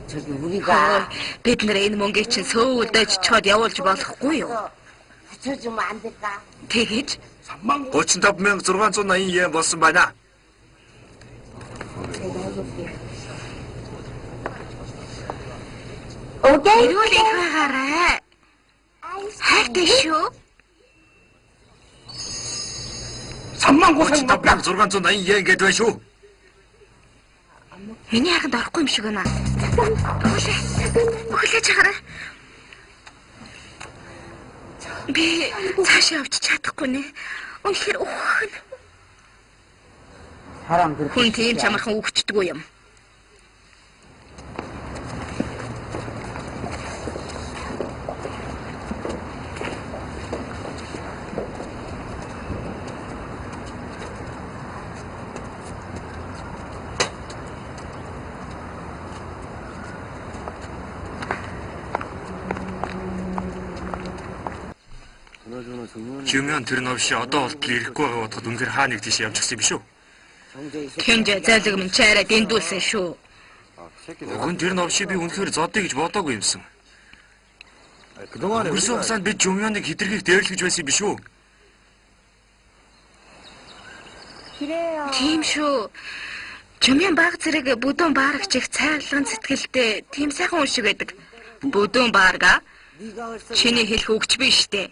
Хөөе, бид нар энэ мөнгийг чинь сөүлдэж чод явуулж болохгүй юу? Тэгэж 35,680 йен болсон байна. Эрүүл их байгаарай. Хайртай шүү. 35,680 йен гэдэг байна шүү. Миний хайханд орохгүй юм шиг байна. Бөхөлээ. Бөхөлээ чахараа. Би цаашаа явж чадахгүй нэ. Үнэхээр үхэн. Хүн тийм чамархан үхчихдэггүй юм. Жумян тэр новш одоо болтол ирэхгүй байгаа бодоход үнэхээр хаа нэг тийш явчихсан юм биш үү? Хинжээ зайлэг минь чи арай дэндүүлсэн шүү. Уг нь тэр новшийг би үнэхээр зодъё гэж бодоогүй юмсан. Өнгөрсөн хугацаанд бид Жумяныг хэтэрхийх дээрлэж байсан юм биш үү? Тийм шүү. Жумян баг зэрэг бүдүүн баарагч их цайвлган сэтгэлтэй тийм сайхан хүн шиг байдаг. Бүдүүн баарга чиний хэлэх үгч биш дээ.